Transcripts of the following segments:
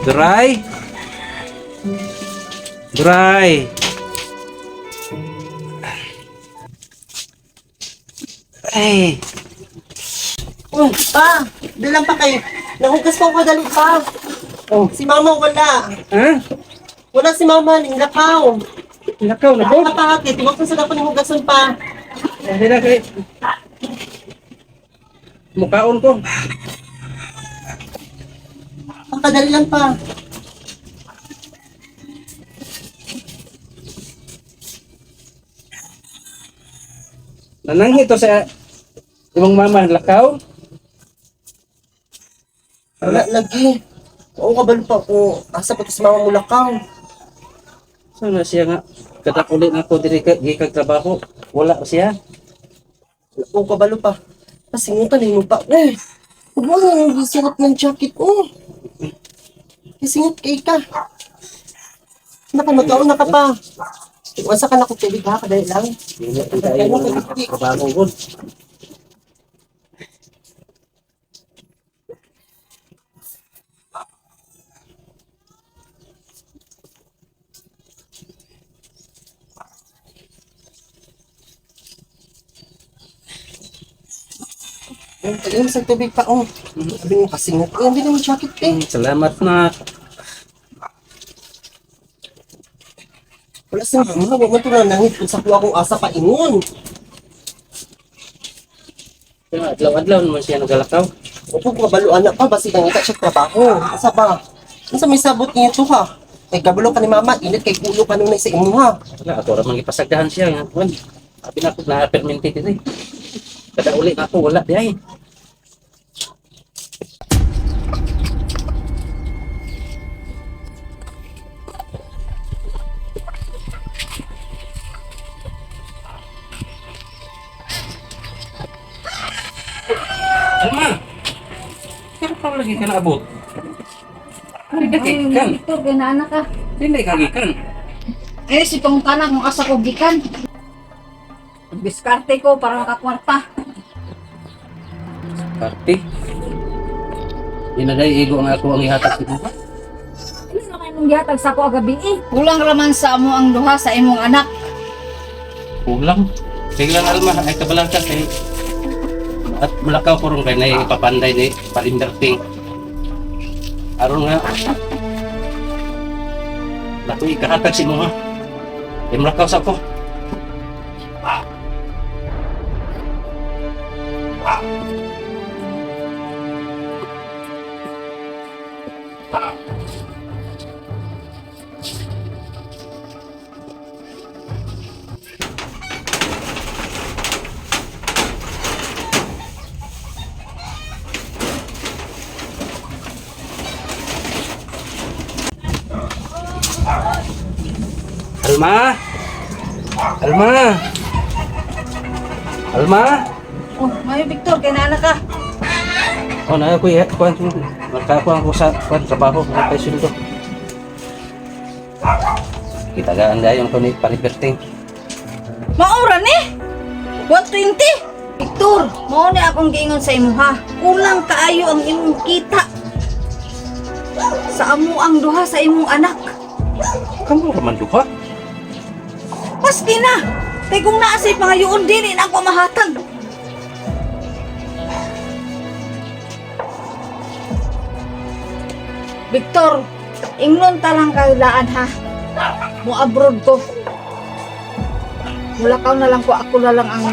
Dry. Dry. Ay, Oh, pa! Dalang pa kayo. Nahugas pa ako kadali pa. Oh. Si mama wala. Ha? Wala si mama, lakaw. Lakaw na po. Wala pa hati. Tungkol sa dapat ng hugasan pa. Hindi na kay. Mukaon ko. Ang kadali lang pa. Nananghi to sa imong mama lakaw. Wala lagi. Oo, kabalo pa ako. Asa pa to si mama mo lakaw. Sana siya nga kada uli na ako diri kay gikag trabaho. Wala siya. Oo, kabalo pa. Pasingutan na mo pa. Eh, huwag mo na yung gisuot ng jacket ko. Kisingot kay ka. Naka, magkaon na ka pa. Iwansa ka na kung tubig ha, kadali lang. Dili tayo ng trabaho gud. Ayun, sa tubig pa, oh. Sabi mo kasingot. Eh, hindi naman jacket eh. Salamat na. Wala sa mama, huwag mo ito na nangit kung sa kuha kong asa pa ingon. Adlaw-adlaw naman siya nagalakaw. Opo, kabaluan na pa, basi nangita siya trabaho. Asa ba? Unsa may sabot niya to ha? Kay kabalo ka ni mama, init kay kulo ka nunay sa imuha. Wala ako ra man gipasagdahan siya nga kuan. Abi na ako na permente diri. Kada uli na ako wala di ay. Alma! Pero pa lagi ka naabot. Hindi ka Ay, gikan. Victor, ganaana ka. Hindi ka gikan. Eh, si pangutana kung asa ko gikan. Diskarte ko para makakwarta. Party. Inaday igo ang ako ang ihatag sa imo. Ano na kayo mong gihatag sa ako agabi eh? Kulang raman sa amo ang duha sa imong anak. Kulang. Sige lang Alma, ay kabalang ka kay at malakaw ko ron kay na ipapanday ni palinderting. Aron nga Naku, ikahatag si mo ha. Ay malakaw sa ako. Alma! Alma! Alma! Oh, mayo Victor, ganaana ka. Oh, na ako ya, kuan magkakuan ko sa kuan trabaho na kay sweldo. Kitagaan dayon ko ni paliberting. Maura ni! 120! Victor, mao ni akong giingon sa imo ha. Kulang kaayo ang imong kita. Sa amo ang duha sa imong anak. Kamo ra man duha. Paski na! Kay kung naa say pangayoon dili na ako mahatag. Victor, ingnon ta lang kailaan ha. Mo abroad ko. Mulakaw na lang ko, ako na lang ang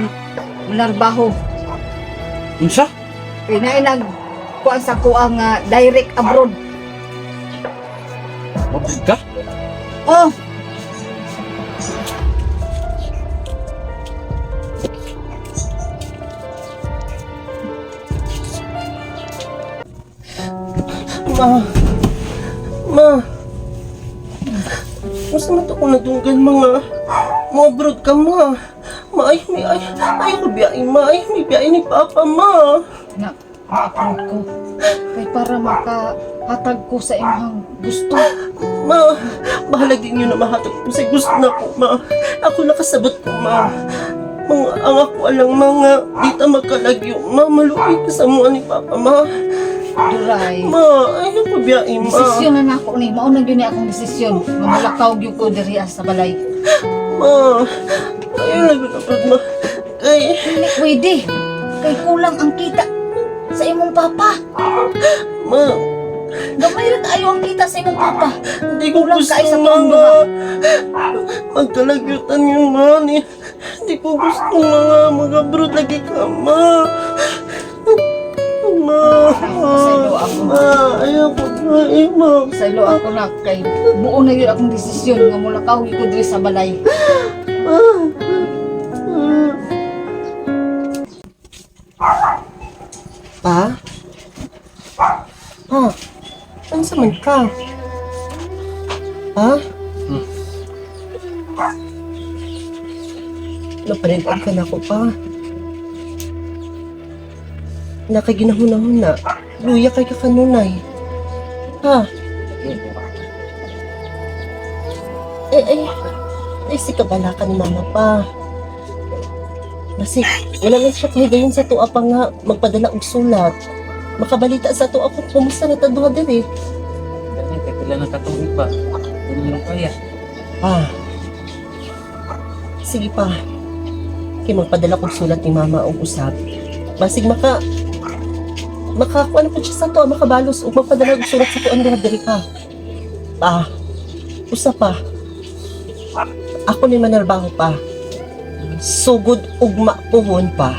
manarbaho. Unsa? Kay naay nag kuan sa kuang direct abroad. Mabog ka? Oh, Ma. Ma. Gusto man to kung nadunggan mga mo abroad ka, ma. Ma, ay, may, ay, ay, ko biyain, ma. Ay, may biyain ni Papa, ma. Na, ma-abroad ko. Kay para makahatag ko sa imong gusto. Ma, bahala din yun na mahatag ko sa gusto na ko, ma. Ako nakasabot ko, ma. Mga ang ako alang mga di ta magkalagyo, ma. Maluoy ka sa mga ni Papa, ma. Duray. Ma, ay, ko biyain, ma. Desisyon na nako ni. Mao na gyud ni akong desisyon. Nga mulakaw gyud ko diri sa balay. Ma, ayaw lang na po, ma. Ay, Hindi pwede. Kay kulang ang kita sa imong papa. ma, Gamay ra kaayo ang kita sa imong papa. hindi ko Kulang gusto, kay sa ma, tuong nga. Magkalagyutan yung ma. Hindi ko gusto mga mag-abroad lagi ka, ma. Ma, Pasaylo ako. ma, ayaw ko, ma, eh, ma. Saylo ako na kay buo na gyud akong desisyon nga mulakaw gyud ko diri sa balay. Pa? Ha? Ano man ka? Ha? Hmm. Napalintan ka na ako pa. Nakaginahuna-huna. Luya kay kakanunay. Ha? Eh, ay, ay, si kabala ka ni mama pa. Basik, wala lang siya kahigayon sa tuwa pa nga magpadala og sulat. Makabalita sa tuwa kung kumusta na ta duha diri. Dali, kay pila na katuig pa. Dili lang kaya. Ah. Sige pa. Kay magpadala kog sulat ni mama og usab. Basig maka kuan po siya sa to, makabalos ug magpadala og sulat sa tuang duha diri pa. Pa. Usa pa. Ako ni manarbaho pa. Sugod ugma puhon pa.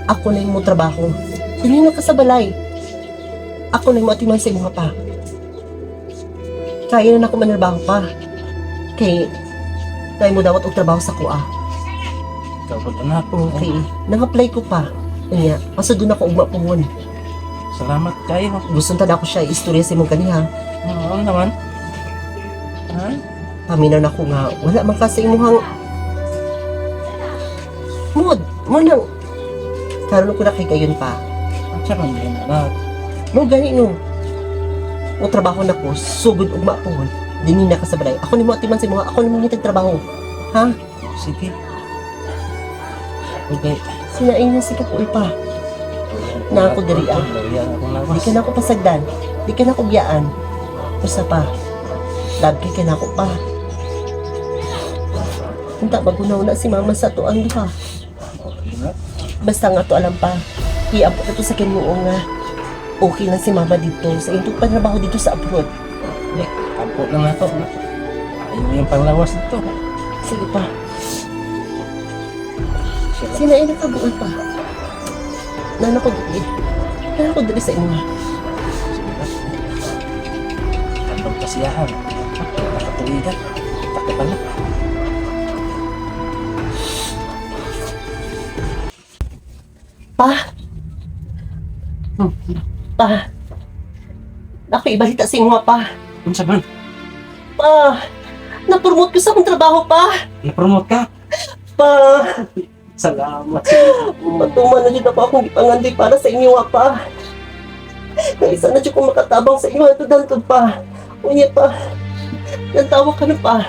Ako na mo trabaho. Dili na ka sa balay. Ako na mo atiman sa imuha pa. Kaya na nako manarbaho pa. Kay tayo mo dawat og trabaho sa kuha. Ikaw po anak. Okay. Nang-apply ko pa. Unya, kaso doon ako ugma puhon. Salamat kayo. Gusto ta na ako siya istorya sa imong ganiha. Oo naman. Ha? Paminaw na ko nga, wala man ka sa imuhang mood. Mo nang karon ko na kay gayon pa. Ang siya man din anak. Mo gani no. Mo trabaho na ko, sugod ugma puhon. Dinhi na ka sa balay. Ako ni mo atiman sa imuha, ako ni mo ngitag trabaho. Ha? Sige. Okay. Sinain na si kapuol pa. Na ako diri, ah. Diri ah. Akong lawas. Di ka na ako pasagdan. Di ka na ako biyaan. Usa pa. Love kay ka na ako pa. Unta bagunaw na si mama sa tuang duha. Basta nga to alam pa. Iabot na to sa Ginoo nga. Okay lang si mama dito. Sa intong panrabaho dito sa abroad. Hindi, kampo lang na to. Ayaw yung panglawas nito. Sige pa. Siya lang. Sinain na kabuol pa. Nana ko dili. Nana ko dili sa inyo. Sige na. Tambag kasiyahan. Nakatuwigan. Takpan na. Pa! Pa! Ako ibalita sa inyo pa. Unsa man? Pa! Na-promote ko sa akong trabaho pa! Na-promote ka? Pa! Salamat sa iyo. Matuman na dyan ako akong gipangandoy para sa inyo ah, pa. Naisa na dyan kong makatabang sa inyo hantod-hantod pa. Unya pa. Nantawa ka na pa.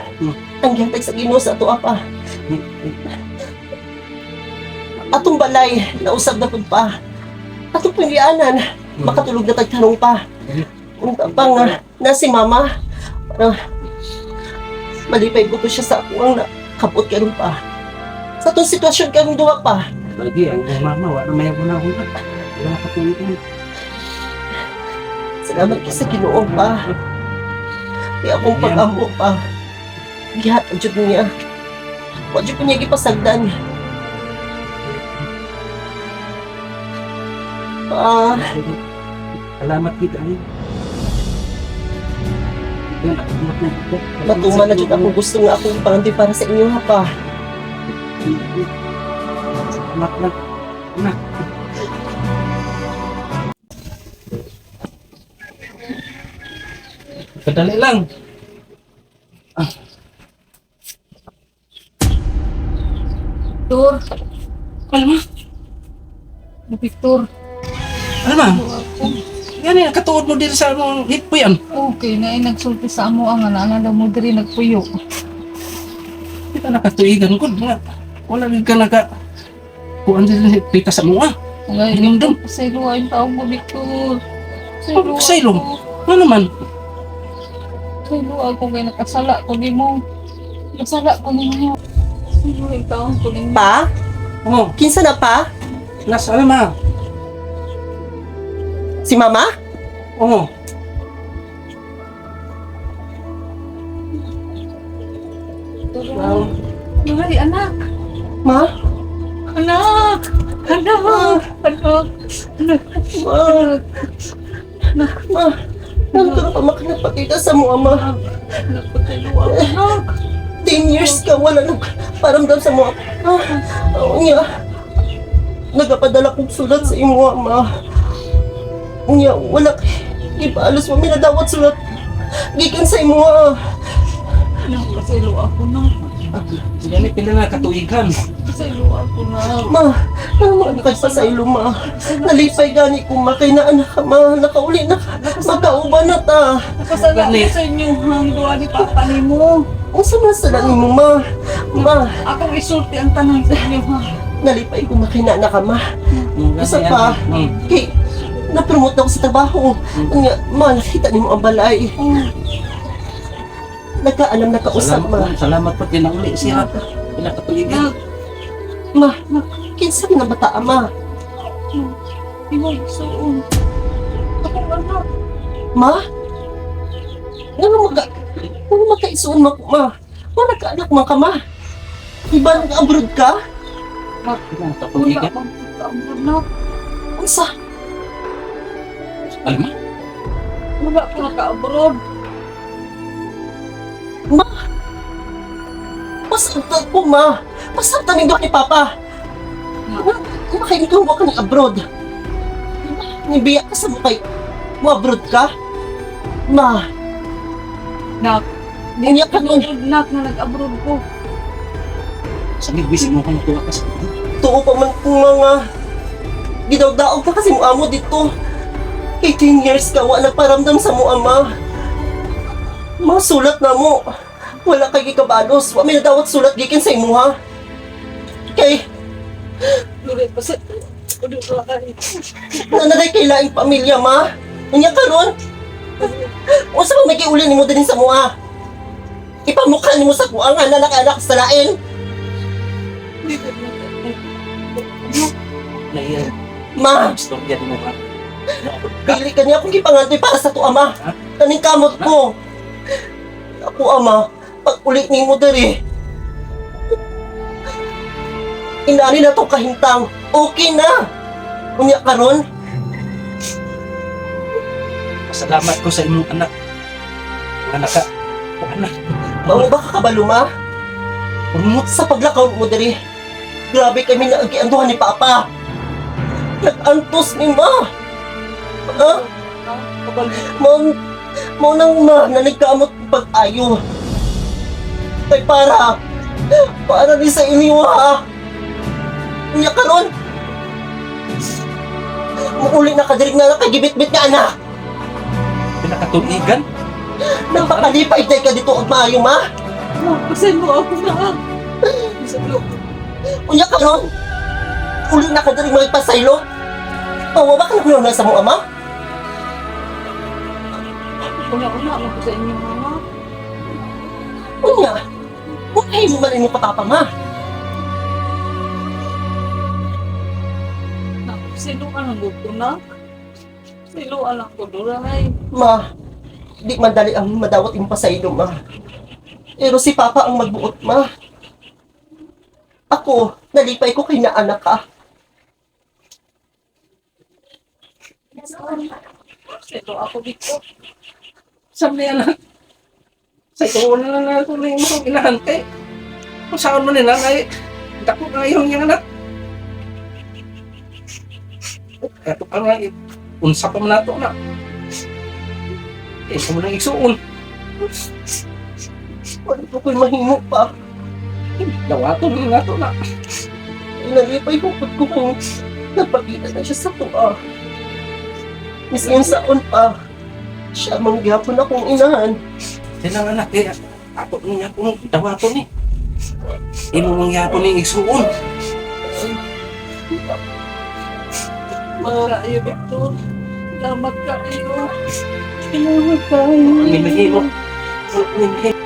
Ang gihatag sa Ginoo sa ato ah, pa. Atong balay, nausab na pud pa. Atong pangianan, makatulog na tagtanong pa. Unta pa nga, na si mama. Para malipay ko po siya sa ako ang nakabot karon pa. Sa atong sitwasyon karong duha pa. Lagi, ang iyong mama, wala may una una. Wala nakatuwigan. Salamat ka sa Ginoo pa. Kaya akong pag-amo pa. Gihatag jud niya. Wa jud ko niya gipasagdan. Pa, Salamat kita ay. Na-promote na dito. matuman na jud ako gusto nga akong pangandoy para sa inyo ha pa. Salamat lang. Na. Kadali lang. Ah. Victor. Alma, Victor. Alma, Ako. yan eh, katuod mo dito sa among hitpuyan. Okay, na nagsulti sa amo ang ana daw mo diri nagpuyo. Kita nakatuigan ko nga. Wala rin ka naka kuan din pita sa mua. Ngay, Hinumdum. Pasaylo ang taong mo, Victor. Oh, pasaylo? Ano naman? Pasaylo ako kay nakasala ko nimo. Nakasala ko ninyo. Pasaylo ang taong ko ninyo. Pa? Oh, Kinsa na pa? nasa Alma. Si mama? Oh, Wow. Ay, anak. Ma? Anak! Anak! Anak! Anak! Ma? Ma? Ano ka pa makinapakita sa mo, ama? Anak, pasaylo ako, anak. 10 years ka, wala nang paramdam sa mo. Ah, oo nga. Nagapadala kong sulat sa imo, ama. Unya, wala Ipaalos mo, minadawat sulat. Gikan sa imo, ah. Anak, pasaylo ako, anak. yan eh, pila na katuigan. Pasaylo ako, anak. Ma, ano mga nagpasaylo, ma? Nalipay gani ko, ma. Kay na anak ka, ma. Nakauli na. Magkauban na ta. Nakasala ko sa inyo, hang duwa ni Papa nimo. Unsa man sa langin mo, ma? Ma, Akong isulti ang tanan sa inyo, ha? nalipay ko, ma. Kay na anak ka, ma. Isa pa. Kay, na-promote na ako sa trabaho. Nga, ma, nakita nimo ang balay. Oh, Nagkaalam, nagkausap, Salamat, ma. salamat po kinauli siya. Pila katuigan. anak, Ma, kinsa man ang bata, ma? imong isuon. Akong anak. Ma? Ngano maka ngano makaisuon ma, ma? Wala ka anak ma ka, ma. Iba nag-abroad ka? Pila Wala katuigan. akong anak. Unsa? Alma, Wala ko naka-abroad. Pasabtan ko, ma. Pasabtan ni ni Papa. Kumakain ka mo ka ng abroad. Nibiya ka sa mukay. Mo abroad ka? Ma, Nak, unya ka nun. tinuod nak na nag-abroad ko. sa bisig mo kung tuwa ka sa Tuo pa man kung mga gidawdaog ka kasi mo amo dito. 18 years ka, wala paramdam sa mo ama. Mga sulat na mo. Wala kay gikabalos. Wa may nadawat sulat gikan sa imuha. Kay, Dure pa sa... Dure ay. nanaday kay laing pamilya, ma. Unya karon. Unsa man may giuli nimo dinhi sa mua? Ipamukha nimo sa kuang nga anak sa lain. Naiya, Ma, istorya mo ka. Pili ka niya akong gipangandoy para sa to, ama. Kaning kamot ko. Ako, ama, pag uli nimo diri. Inani na to kahintang. Okay na. Unya karon, Salamat ko sa imong anak. Nga naka, anak, mao ba ka kabalo, ma? promote Sa paglakaw mo diri. Grabe kami na gianduhan ni Papa. Nag-antos ni ma. Ha? Mao mao nang ma na nagkamot pag-ayo. Kay para para ni sa inyo ha. Unya karon. Muuli na ka diri nga nakagibit-bit nga anak. pila katuigan. Nagpakalipay day ka dito og maayo ma. Nak, pasaylo ako na. Pasaylo. Unya karon. Uli na ka diri magpasaylo. Pawa ba ka naguna sa mo ama? Una-una ako sa inyo, mama. Unya. Huwag mo man imo patapa ma. Nak, pasaylo ka ng gusto, nak. Pasaylo lang ko, Duray. Ma, di man dali ang madawat imong pasaylo, ma. Pero si Papa ang magbuot, ma. Ako, nalipay ko kay naanak ka. Pasaylo ako, Victor. Sa niya lang. Sa ito na lang ako na imong inahan kay. Kung saan man nila ay dako na iyong iyang anak. Kato pa nga unsa pa man nato na. Eh, mo nang igsuon. Wala ko ko'y mahimo pa. Dawaton na nato na. Ginalipay ko pud ko kung napakita na siya sa tuwa. Mismo saon pa, siya mangyapon akong inahan. Sila anak eh ako niya akong dawaton ni. Imo mangyapon ni igsuon. Kaayo, Victor. Salamat kaayo. Salamat kaayo. Ni mahimo. Ni mahimo.